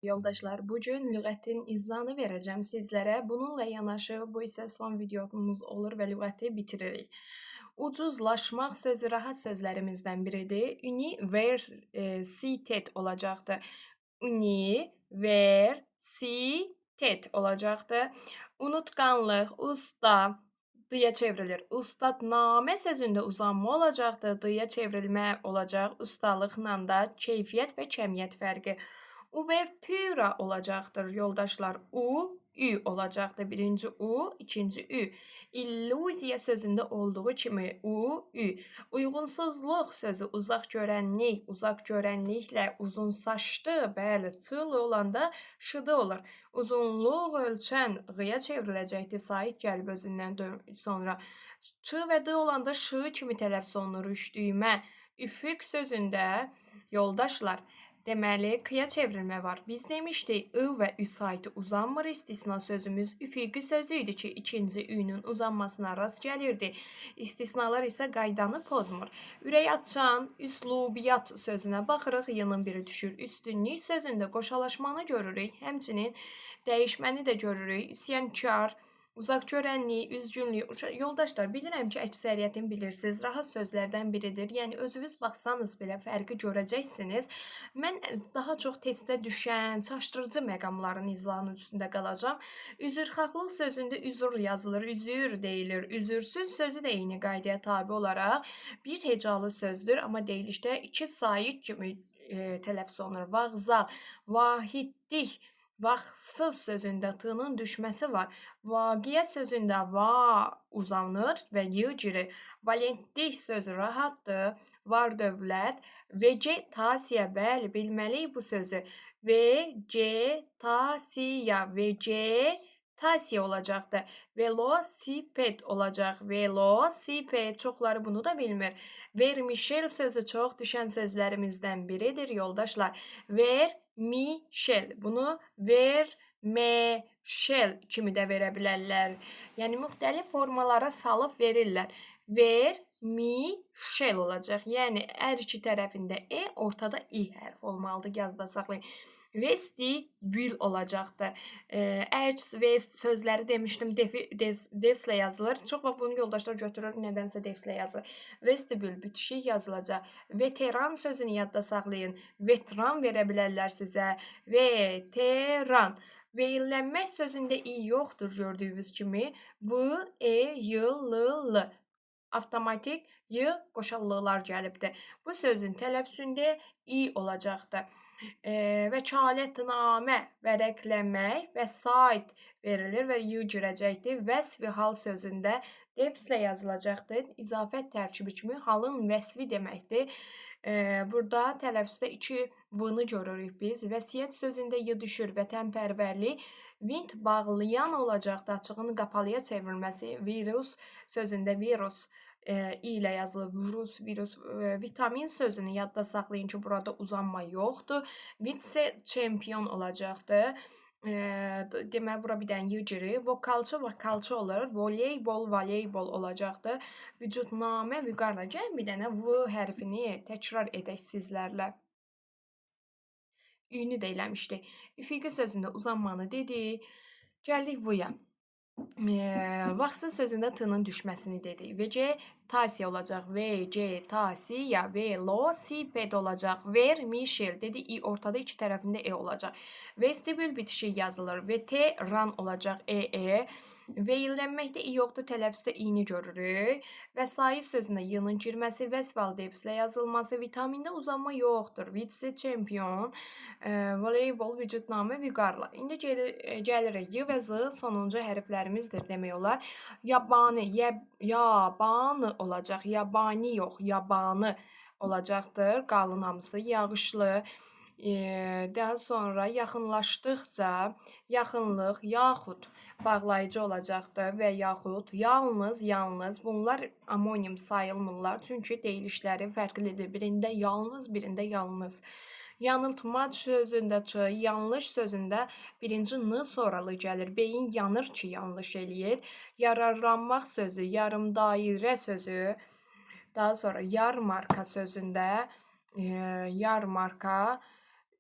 Yoldaşlar, bu gün lüğətin izahını verəcəm sizlərə. Bununla yanaşı, bu isə son videomuz olur və lüğəti bitiririk. Ucuzlaşmaq sözü rahat sözlərimizdən biridir. Universitet olacaqdır. Universitet olacaqdır. Unutqanlıq, usta, D-ya çevrilir. Ustadnamə sözündə uzanma olacaqdır. D-ya çevrilmə olacaq. Ustalıqla da keyfiyyət və kəmiyyət fərqi. Uvertüra olacaqdır yoldaşlar. U, Ü olacaqdır. Birinci U, ikinci Ü. İllüziya sözündə olduğu kimi U, Ü. Uyğunsuzluq sözü uzaq görənlik, uzaq görənliklə uzun saçlı, bəli, çığlı olanda şıdı olur. Uzunluq ölçən ğ-ya çevriləcəkdir. Sait gəlib özündən sonra. Ç və D olanda ş kimi tələffüz olunur. Rüşdüymə. Üfüq sözündə yoldaşlar, deməli, k-ya çevrilmə var. Biz demişdik, I və Ü saiti uzanmır. İstisna sözümüz üfüqi sözü idi ki, ikinci Ü-nün uzanmasına rast gəlirdi. İstisnalar isə qaydanı pozmur. Ürək açan, üslubiyyat sözünə baxırıq, y-nın biri düşür. Üstünlük sözündə qoşalaşmanı görürük. Həmçinin dəyişməni də görürük. Üsyankar, uzaq görənlik, üzgünlük. Yoldaşlar, bilirəm ki, əksəriyyətin bilirsiniz, rahat sözlərdən biridir. Yəni, özünüz baxsanız belə fərqi görəcəksiniz. Mən daha çox testdə düşən, çaşdırıcı məqamların izahının üstündə qalacağam. Üzrxahlıq sözündə üzr yazılır, üzür deyilir. Üzürsüz sözü də eyni qaydaya tabi olaraq bir hecalı sözdür, amma deyilişdə iki sait kimi tələffüz olunur. Vağzal, vahidlik, vaxtsız sözündə t-nın düşməsi var. Vaqiə sözündə va uzanır və y girir. Valentlik sözü rahatdır. Var dövlət. Vegetasiya, bəli, bilməliyik bu sözü. Vegetasiya, vegetasiya olacaqdır. Velosiped olacaq. Velosiped. Çoxları bunu da bilmir. Vermişel sözü çox düşən sözlərimizdən biridir yoldaşlar. Vermişel. Bunu vermeşel kimi də verə bilərlər. Yəni, müxtəlif formalara salıb verirlər. Vermişel olacaq. Yəni, hər iki tərəfində E, ortada İ hərfi olmalıdır. Yadda saxlayın. Vestibül olacaqdır. Əks, vest sözləri demişdim, defslə yazılır. Çox vaxt bunu yoldaşlar götürür, nədənsə defslə yazılır. Vestibül bitişik yazılacaq. Veteran sözünü yadda saxlayın. Veteran verə bilərlər sizə. Veteran. Veyillənmək sözündə i yoxdur gördüyünüz kimi. V, E, Y, L, L. Avtomatik Y qoşallıqlar gəlibdir. Bu sözün tələffüzündə i olacaqdır. Vəkalətnamə, vərəqləmək və sait verilir və y girəcəkdir. Vəsfi hal sözündə defslə yazılacaqdır. İzafət tərkibi kimi halın vəsfi deməkdir. Burada tələffüzdə iki v-nı görürük biz. Vəsiyyət sözündə y düşür. Vətənpərvərlik, vint bağlayan olacaqdır. Açığın qapalıya çevrilməsi. Virus sözündə virus i ilə yazılır. Virus, virus, vitamin sözünü yadda saxlayın ki, burada uzanma yoxdur. Vitse çempion olacaqdır. Deməli, bura bir dənə y girir. Vokalçı, vokalçı olur. Voleybol, voleybol olacaqdır. Vücudnamə, vüqarla. Gəlin bir dənə V hərfini təkrar edək sizlərlə. Ü-nü də eləmişdik. Üfüqi sözündə uzanmanı dedik. Gəldik V-ya. Vaxtsız sözündə t-nın düşməsini dedik. Vegetasiya olacaq. Vegetasiya, velosiped olacaq. Vermişel dedi. İ ortada, iki tərəfində e olacaq. Vestibül bitişik yazılır. Veteran olacaq. E, e. Veyillənməkdə i yoxdur, tələffüzdə i-ni görürük. Vəsait sözündə y-nın girməsi, vəsval defslə yazılması, vitamində uzanma yoxdur. Vitse çempion, voleybol, vücudnamə, vüqarla. İndi gəlirik. Y və Z sonuncu hərflərimizdir demək olar. Yabanı, yabanı olacaq. Yabani yox, yabanı olacaqdır. Qalın hamısı yağışlı. Daha sonra yaxınlaşdıqca yaxınlıq yaxud bağlayıcı olacaqdır və yaxud yalnız, yalnız bunlar amonim sayılmırlar. Çünki deyilişləri fərqlidir. Birində yalnız, birində yalnız. Yanıltmac sözündə ç, yanlış sözündə birinci n sonralı gəlir. Beyin yanır ki, yanlış eləyir. Yararlanmaq sözü, yarım dairə sözü, daha sonra yarmarka sözündə yarmarka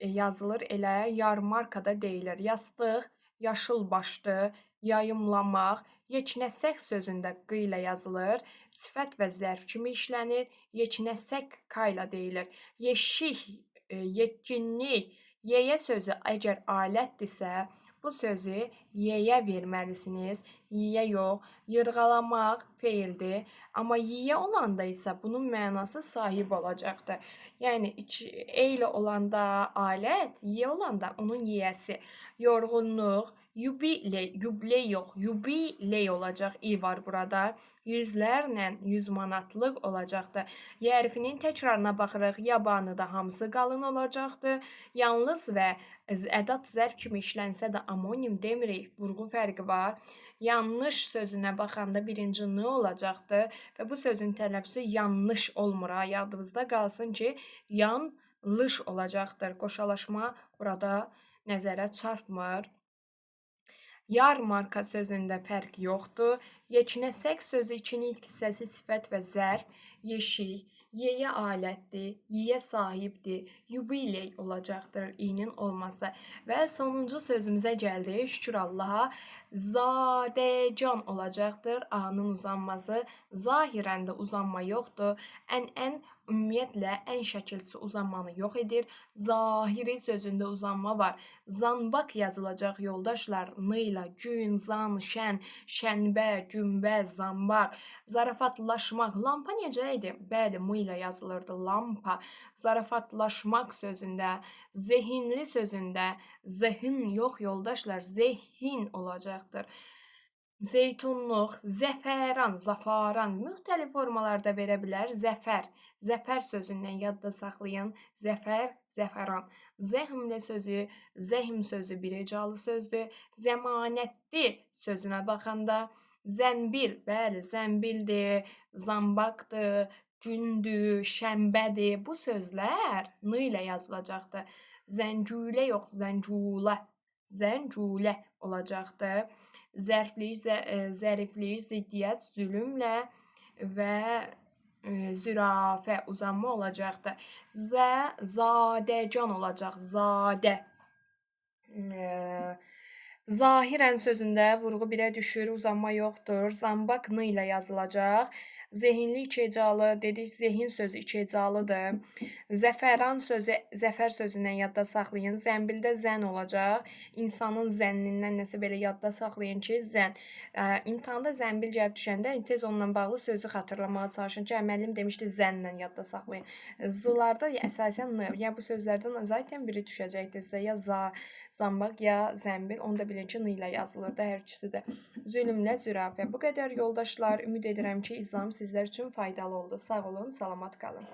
yazılır elə yarmarkada deyilir. Yastıq, yaşıl başlı, yayımlamaq, yeknəsək sözündə q ilə yazılır. Sifət və zərf kimi işlənir. Yeknəsək k ilə deyilir. Yeşik, yetkinlik, yeyə sözü əgər alətdirsə, bu sözü yeyə verməlisiniz. Yeyə yox. Yırğalamaq feildir. Amma yeyə olanda isə bunun mənası sahib olacaqdır. Yəni e ilə olanda alət, yeyə olanda onun yeyəsi. Yorğunluq, yubiley, yubiley yox, yubiley olacaq. İ var burada. Yüzlərlə 100 manatlıq olacaqdır. Y hərfinin təkrarına baxırıq. Yabanı da hamısı qalın olacaqdır. Yalnız və ədat zərf kimi işlənsə də amonim demirik. Vurğu fərqi var. Yanlış sözünə baxanda birinci n olacaqdır və bu sözün tələffüzü yanlış olmur. Ha. Yadınızda qalsın ki, yanlış olacaqdır. Qoşalaşma burada nəzərə çarpmır. Yarmarka sözündə fərq yoxdur. Yeknəsək sözü ikinin ilk hissəsi sifət və zərf, yeşik, yeyə alətdir, yeyə sahibdir, yubiley olacaqdır i'nin olması. Və sonuncu sözümüzə gəldik. Şükür Allaha. Zadəcan olacaqdır. A-nın uzanması. Zahirən də uzanma yoxdur. Ən ümumiyyətlə ən şəkilçisi uzanmanı yox edir. Zahiri sözündə uzanma var. Zanbaq yazılacaq yoldaşlar. N ilə gün, zan, şən, şənbə, günbə, zambaq. Zarafatlaşmaq. Lampa necə idi? Bəli, m ilə yazılırdı. Lampa. Zarafatlaşmaq sözündə, zehinli sözündə, zehin yox yoldaşlar, zehin olacaqdır. Zeytunluq, zəfəran, zafaran müxtəlif formalarda verə bilər. Zəfər, zəfər sözündən yadda saxlayın. Zəfər, zəfəran. Zəhmli sözü, zəhm sözü bir hecalı sözdür. Zəmanətli sözünə baxanda zənbil, bəli, zənbildir, zambaqdır, gündür, şənbədir. Bu sözlər n ilə yazılacaqdır. Zəncülə yox, zəncülə, zəncülə olacaqdır. Zərflik, zəriflik, ziddiyyət, zülmlə və zürafə uzanma olacaqdır. Zə, zadəcan olacaq. Zadə. Zahirən sözündə vurğu birə düşür, uzanma yoxdur. Zambaq n ilə yazılacaq. Zehinli iki hecalı, dedik zehin sözü iki hecalıdır. Zəfəran sözü zəfər sözündən yadda saxlayın. Zənbildə zən olacaq. İnsanın zənnindən nəsə belə yadda saxlayın ki, zən. İmtahanda zənbil gəlib düşəndə tez onunla bağlı sözü xatırlamağa çalışın ki, müəllim demişdi zənlə yadda saxlayın. Z-larda əsasən n, yəni bu sözlərdən zaten biri düşəcəkdir sizə. Ya za, zambaq, ya zənbil. Onu da bilin ki, n ilə yazılır da hər ikisi də. Zülmlə zürafə. Bu qədər yoldaşlar. Ümid edirəm ki, izahım sizlər üçün faydalı oldu. Sağ olun, salamat qalın.